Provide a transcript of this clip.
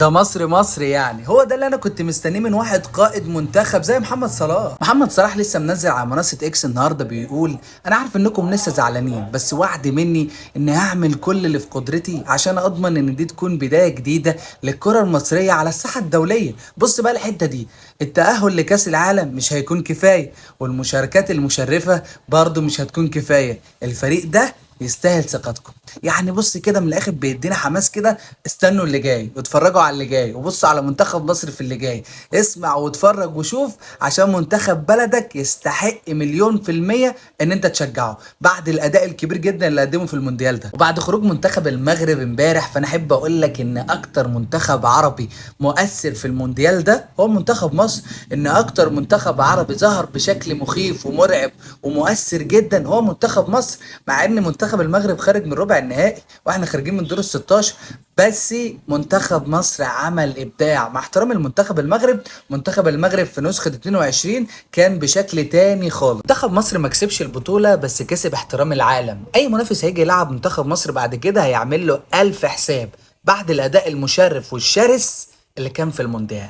ده مصر مصر، يعني هو ده اللي انا كنت مستنيه من واحد قائد منتخب زي محمد صلاح. محمد صلاح لسه منزل على منصة اكس النهارده بيقول: انا عارف انكم لسه زعلانين، بس وعد مني ان هعمل كل اللي في قدرتي عشان اضمن ان دي تكون بداية جديدة للكرة المصرية على الساحة الدولية. بص بقى الحتة دي، التأهل لكأس العالم مش هيكون كفاية، والمشاركات المشرفة برضو مش هتكون كفاية. الفريق ده يستاهل ثقتكم. يعني بص كده من الاخر بيدينا حماس كده، استنوا اللي جاي واتفرجوا على اللي جاي، وبصوا على منتخب مصر في اللي جاي. اسمع واتفرج وشوف، عشان منتخب بلدك يستحق 1,000,000% ان انت تشجعه بعد الاداء الكبير جدا اللي قدمه في المونديال ده. وبعد خروج منتخب المغرب امبارح، فانا احب اقول لك ان اكتر منتخب عربي مؤثر في المونديال ده هو منتخب مصر. ان اكتر منتخب عربي ظهر بشكل مخيف ومرعب ومؤثر جدا هو منتخب مصر، مع ان منتخب المغرب خارج من ربع النهائي واحنا خارجين من دور ال 16، بس منتخب مصر عمل ابداع. مع احترامي لمنتخب المغرب، منتخب المغرب في نسخة 22 كان بشكل تاني خالص. منتخب مصر ما كسبش البطولة بس كسب احترام العالم. اي منافس هيجي يلعب منتخب مصر بعد كده هيعمل له 1000 حساب بعد الاداء المشرف والشرس اللي كان في المونديال.